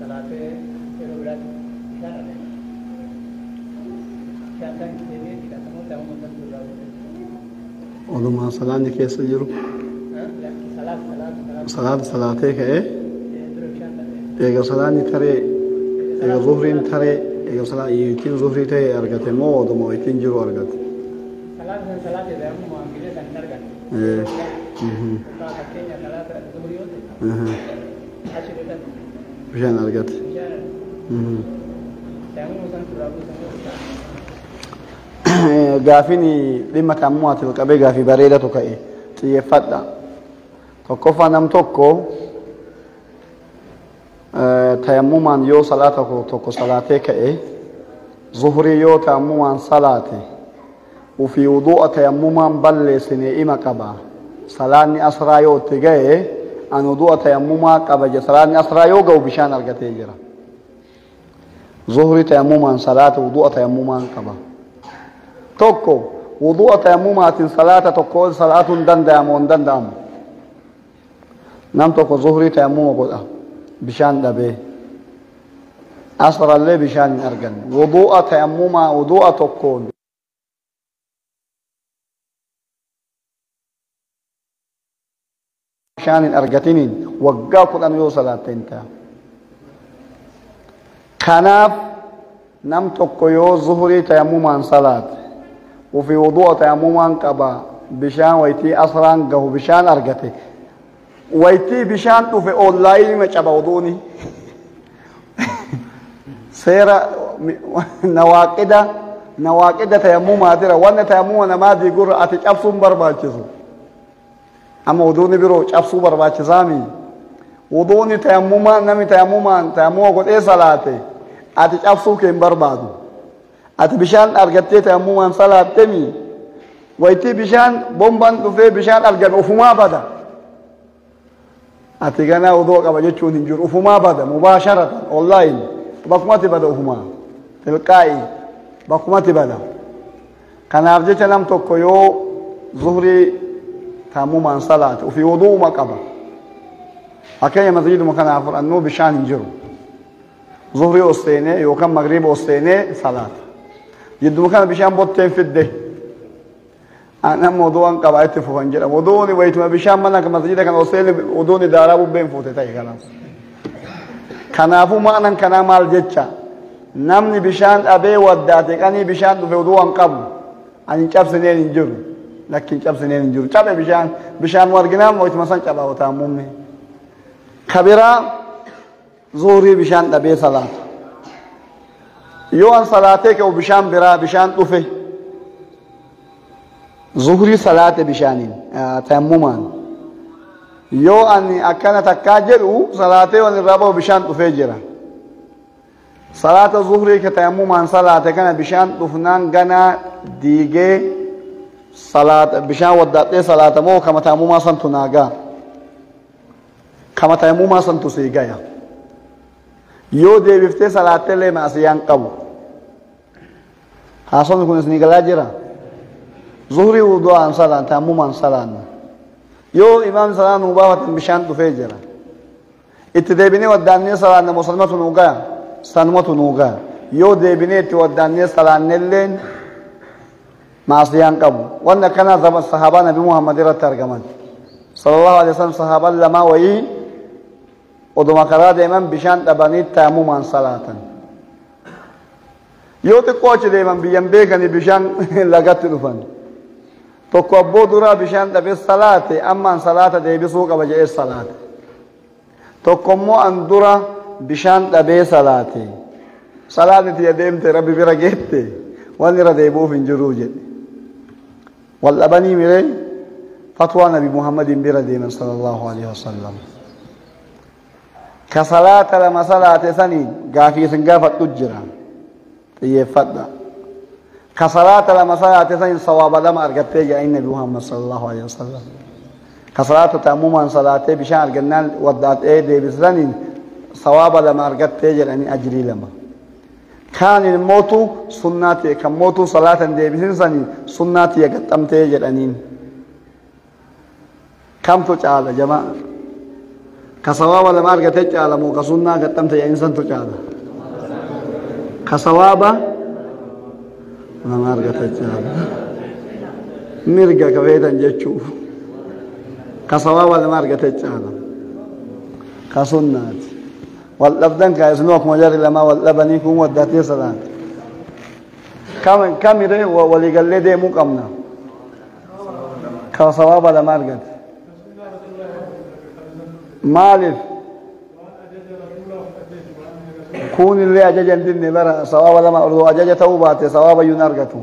Salaatee yeroo biraatti bishaan argate. Bishaan kan itti deebi'ee dhiqatamoo tayammuma san irraa buuse. Odumaa salaanni keessa jiru. Salaata salaata salaata. Salaata salaatee ka'ee Dura bishaan dhabee. eega salaanni taree, eega zuhriin taree, eega ittiin zuhrii ta'e argate moo oduma ittiin jiru argate? Salaata san salaatee tayammuma gisee san hin arganne. Fakkeenya salaata zuhrii yoo ta'e achi dhufan Bishaan argate. Bishaan tayammuma san irraa buuse moo bishaan. Gaafiin dhimma tayammumaatiin qabee gaafii bareedatu ka'e, xiyyeeffadha. Tokkoffaa, nam tokko tayammumaan yoo salaata tokko salaatee ka'e, zuhrii yoo tayammumaan salaate, ufii wudu'a tayammumaan balleessine ima qaba. Salaanni asraa yoo itti ga'e, an wudu'a tayammumaa qaba je, salaanni asraa yoo ga'u bishaan argatee jira. Zuhrii tayammumaan salaate, wudu'a tayammumaan qaba. Tokko, wudu'a tayammumaatiin salaata tokko ol salaatuun danda'amu hin danda'amu? Nam tokko zuhrii tayammuma godha, bishaan dhabee, asrallee bishaan hin arganne, wudu'a tayammumaa, wudu'a tokkoon bishaan hin argatiniin waggaa 10 yoo salaatte hin ta'a. Kanaaf nam tokko yoo zuhurii tayammumaan salaate, ufii wudu'a tayammumaan qaba, bishaan waytii asraan gahu bishaan argate, waytii bishaan dhufe ollaayii caba wuduuni. Seera nawaaqida tayammumaatira wanna tayammuma namaa diigurra ati cabsuun barbaachisu. Amma wuduuni biroo cabsuu barbaachisaami. Wuduuni tayammumaa, namni tayammumaan tayammuma godhee salaate, ati cabsuu kee hin barbaadu. Ati bishaan argattee tayammumaan salaattemi, waytii bishaan bombaan dhufee bishaan argame ufumaa bada. Ati ganaa wuduu qaba jechuun hin jiru, ufumaa bada mubaasharatan, online bakkumatti bada, ufumaa tilqaa'i bakkumatti bada. Kanaaf jecha nam tokko yoo zuhrii tayammumaan salaate, ufii wuduuma qaba. Fakkeenya masjiduma kanaa fudhannuu, bishaan hin jiru. Zuhrii ol seenee yookaan magriiba ol seenee salaata. Jidduma kana bishaan botteen fidde. An amma wudu'an qaba itti fufan jedha. Wuduuni wayituma bishaan mana masjida kana ol seene, wuduuni daaraa bubbeen fuute ta'e kanaaf. Kanaafuu ma'anan kanaa maal jecha? Namni bishaan dhabee waddaate, qanii bishaan dhufe, wudu'an qabu. Ani hin cabsineen hin jiru. Lakki, hin cabsineen hin jiru. Cabe bishaan, bishaan nu arginaan wayituma san caba taamumni. Kabiraa zuhurii bishaan dhabee salaata. Yoo an salaatee ka'u bishaan biraa bishaan dhufe, zuhurii salaate bishaaniin tayammumaan. Yoo ani akkana takkaa jedhu salaatee waan irraa bahu, bishaan dhufee jira. Salaata zuhurii ka tayammumaan salaate kana bishaan dhufnaan ganaa diigee salaata, bishaan waddaadhee salaata moo kama tayammumaa santu naagaa? Kama tayammumaa santu sii gaya. Yoo deebiftee salaattee maasiyaan qabu. Haasofni kun isinii galaa jira? Zuhurii wudu'aan salaan, tayammumaan salaanna. Yoo imaamni salaa nuu baafatan bishaan dhufee jira. Itti deebinee waddaannee salaanna moo sanumatu nuu gaya? Sanumatu nuu gaya. Yoo deebinee itti waddaannee salaannelleen maasiyaan qabu. Wanni akkanaa zaman sahaabaa Nabi Muhammad irratti argaman. Sallallahu alaihi wasallam, sahaabaan lamaa wayii oduma karaa deeman bishaan dhabanii tayammumaan salaatan. Yoo xiqqoo achi deeman, biyyan beekanii, bishaan lagatti dhufan. Tokko abboo duraa bishaan dhabee salaate, ammaan salaata deebisuu qaba jedhee salaate. Tokko immoo an dura bishaan dhabee salaate. Salaatni tiyya deemte, Rabbi bira geette, waan irra deebi'uuf hin jiruu jedhe. Wal dhabanii miree fatwaa Nabi Muhammadin bira deeman sallallahu alaihi wasallam. Ka salaata lama salaate saniin gaafii isin gaafadhu jira. Xiyyeeffadha. Ka salaata lama salaate saniin sawaaba lama argattee jedha Nabi Muhammad sallallahu alaihi wasallam. Ka salaata tayammumaan salaatee bishaan argannaan waddaatee deebisaniin sawaaba lama argattee jedhanii, ajrii lama. Kaan immootu sunnaa ta'e, kan mootuu salaata hin deebisin sanii sunnaa ta'e gaxxamtee jedhaniin. Kamtu caala, jamaa? Ka sawaaba lama argate caala moo ka sunnaa gaxxamte jedhaniin santu caala? Ka sawaaba lama argate caala. Mirga ka feetan jechuuf. Ka sawaaba lama argate caala. Ka sunnaati. Wal dhabdan kaa isinuu akkuma jarri lamaa wal dhabanii kun waddaatee salaati. Kamiree waliigallee deemuu qabna. Ka sawaaba lama argate. Maaliif? Kun illee ajaja hin dinne bara sawaaba lama odoo ajaja ta'uu baate sawaaba iyyuu hin argatu.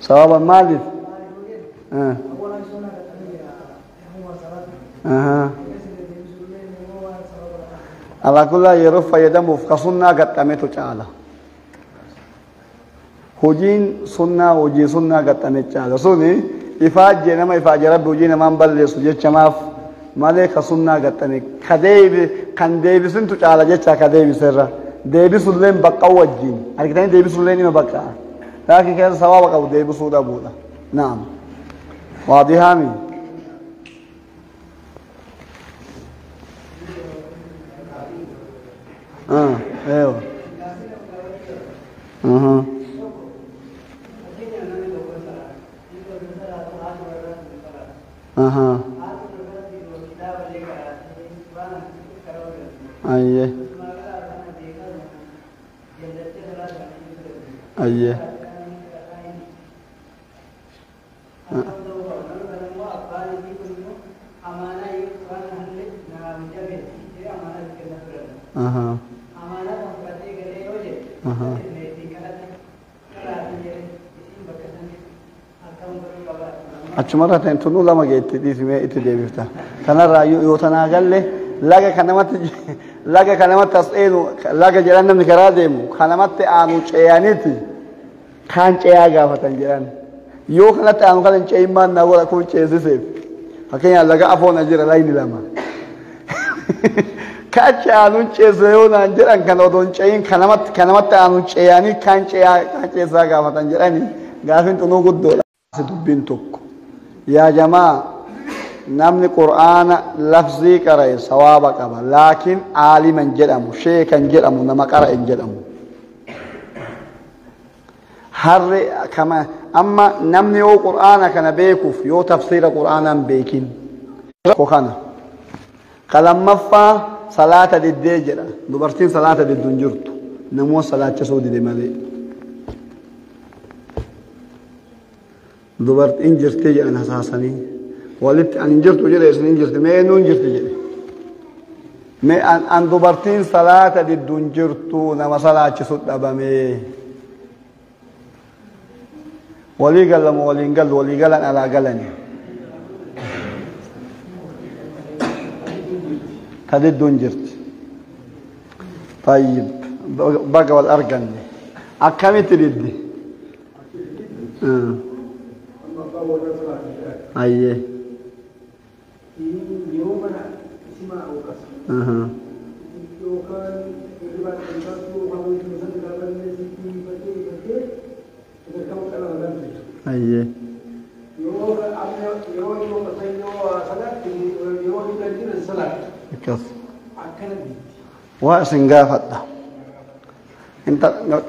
Sawaaba maaliif? Alaa kullaa yeroo fayyadamuuf ka sunnaa gaxxametu caala. Hojiin sunnaa hojii sunnaa gaxxame caala. Suni ifaajje nama ifaaje rabbi hojii namaan balleessu jecha maaf malee ka sunnaa gaxxame ka deebi kan deebisintu caala jecha ka deebiserra. Deebisulleen bakka wajjin argitanii deebisulleen ima bakka. Laakiin keessa sawaaba qabu deebisuu dhabuudha. Naam. Waadihaami. Eewa. Aha. Ayyee. Ayyee. Aha. Aha. Achumarra ta'in tunuu lama geetti dhiisimee itti deebifta. Kanarraa yoo tanaa galle laga kanamatti as eenu laga jedhan namni karaa deemu kanamatti aanu ce'aniiti kaan ce'aa gaafatan jedhan. Yoo kanatti aanu kana hin ce'in maal naa godha kun ceesiseef. Fakkeenyaaf laga afoon jira layni lama. Kachi aanuun ceesise yoo naan jedhan kan odoo hin ce'in kanamatti aanuun ce'anii kaan ce'aa kaan ceesisaa gaafatan jedhani gaafin tunuu guddoodha. Dubbiin tokko. Yaa jamaa namni qur'aana lafzii qara'e sawaaba qaba laakiin aaliman jedhamu sheekan jedhamu nama qara'e jedhamu. Harri kama amma namni yoo qur'aana kana beekuuf yoo tafsiira qur'aanaan beekin. Kana. Kalammaffaa salaata diddee jedha. Dubartiin salaata diddu hin jirtu. Namoota salaachisuu dide malee. Dubartiin jirti jedhan hasaasanii. Walitti ani hin jirtu jedhe isin hin jirti. Mee eenyuun jirti jedhe. Mee an dubartiin salaata diddu hin jirtu nama salaachisu dhabame. Walii gallamu waliin gallu walii galan alaa galani. Ta diddu hin jirti. Tayyib baga wal arganne. Akkamitti diddi? Ayyee. Ayyee. Akkas. Waa isin gaafadha.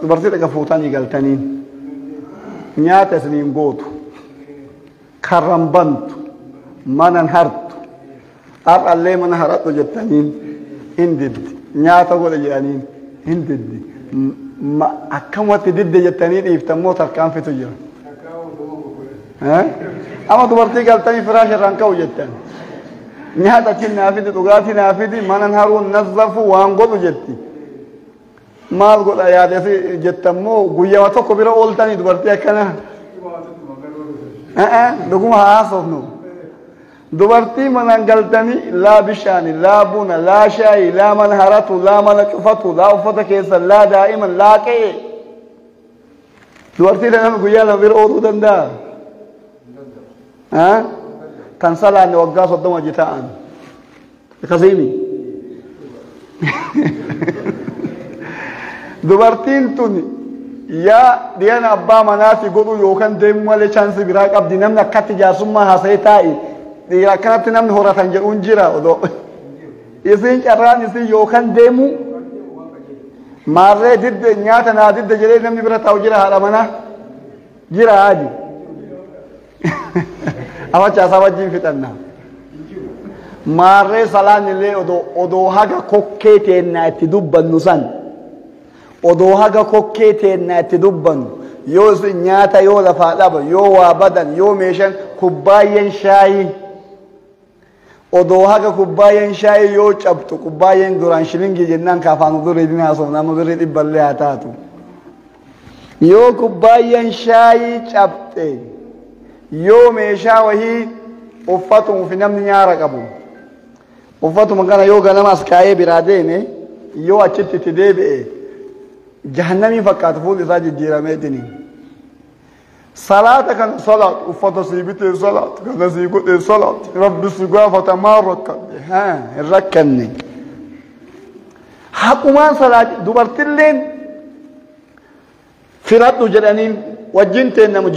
Dubartii dhaqa fuutanii galtaniin nyaata isiniin gootu. Karran bantu. Manan hartu. Har'allee mana haradhu jettaniin hin diddi. Nyaata godhe jedhaniin hin diddi. Akkamatti didde jettanii dhiiftan moo tarkaanfitu jira. Amma dubartii galtanii firaasha irraan ka'u jettan. Nyaata achi naa fidi dhugaatii naa fidi manan haruun nazzafu waan godhu jetti. Maal godha yaadesi jettan moo guyyaa tokko bira ooltanii dubartii akkana. Dhuguma haasofnu. Dubartii manaan galtanii laa bishaani, laa buna, laa shaayii, laa mana haratu, laa mana cufatu, laa uffata keessa, laa daa'iman, laa qe'ee. Dubartii kana guyyaa lama bira ooluu danda'a? Kan salaanne waggaa 30 hojii ta'an. Akkasiimi. Dubartiin tun yaa dhiyana abbaa manaati godhu yookaan deemu malee chaansii biraa qabdi namni akkatti jaarsummaa haasa'ee taa'i. Dhiira akkanatti namni horatan jedhuun jira odoo. Isin carraan isin yookaan deemu maarree didde nyaata naa didde jedhee namni bira taa'u jira haadha manaa jira haji. Awachaasaa wajjin fixanna. Maarree salaan illee odoo haga kokkee teennaa itti dubbannu san odoo haga kokkee teennaa itti dubbannu yoo isin nyaata yoo lafaa dhaba yoo waa badan yoo meeshaan kubbaayyeen shaayii odoo haga kubbaayyeen shaayii yoo cabtu kubbaayyeen duraan shilingii jennaan kaafaan durii dinaa soofna amma birrii dhibballee haa taatu yoo kubbaayyeen shaayii cabxe yoo meeshaa wahii uffatuun fi namni nyaara qabu uffatuma kana yoo ganama as kaayee biraa deeme yoo achitti itti deebi'e jahannamii fakkaatu fuulli isaa jijjiirameetini. Salaata kana salaat uffata sii bitee salaat kana sii godhee salaat rabbi si gaafata maal rakkadhe hin rakkanne. Haqumaan salaat dubartilleen filadhu jedhaniin wajjin teennamu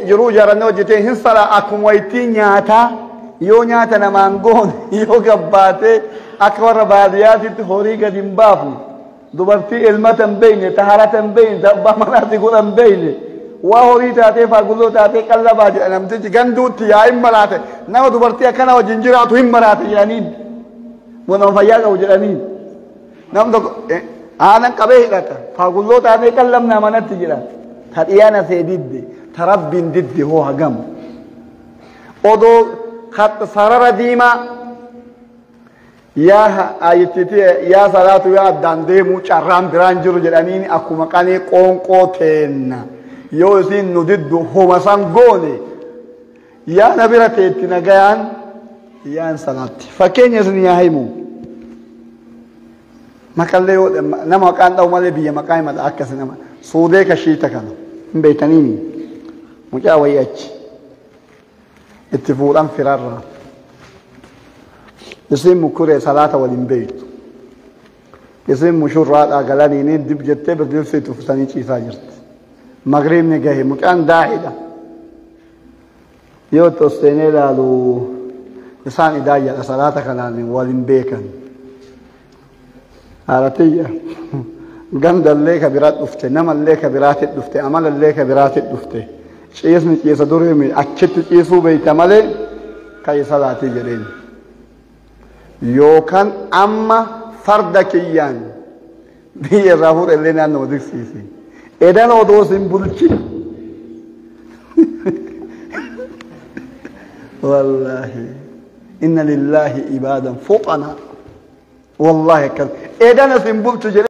jiruu ijaarannee hojjetee hin salaa akkuma wayittii nyaataa yoo nyaata namaan goone yoo gabbaatee akka warra baadiyyaatitti horii gadi hin baafne dubartii ilmata hin beekne taharata hin beekne abbaa manaatti godha hin beekne waa horii taatee faagulloo taatee qallabaa jedha namtichi ganduutti yaa hin maraate nama dubartii akkana wajjin jiraatu hin maraate jedhaniin nama fayyaa qabu jedhaniin nam tokko aanan qabee hidhata faagulloo taatee qallabnaa manatti jedha ta dhiyaana see didde ta rabbiin didde hoo hagam odoo sarara diimaa yaa ayittiti yaa salaatu yaa addaan deemuu carraan biraan jiru jedhaniin akkuma qanii qoonqoo teenna yoo isin nu diddu homa san goone yaa na bira teetti nagayaan yaan salaatti fakkeenya isin yaa himu maqallee yoo nama maqaan dha'u malee biyya maqaa himata akkas nama suudee kashiita kana hin beektaniini mucaa wayii achi itti fuudhan firarraa isin mukuree salaata waliin beektu isin mushurraadhaa galaniini dib jettee birbirsi itti uffisanii ciisaa jirti magriibni gahe mucaan daa'idha yoo itti ol ilaalu isaan idaayyaadha salaata kanaan waliin beekan haaratiyya gandallee ka biraa dhufte namallee ka biraatti dhufte amalallee ka biraatti dhufte ciisni ciisa durii achitti ciisuu beeyta malee ka'i salaatii jedheen yookaan amma farda kiyyaan biyya irraa fuudhe illee naannoo diqsiisi edan odoo sin bulchin wallaahi inna lillaahi ibaadan fuqana wallaahi akkas edan sin bulchu jedhe.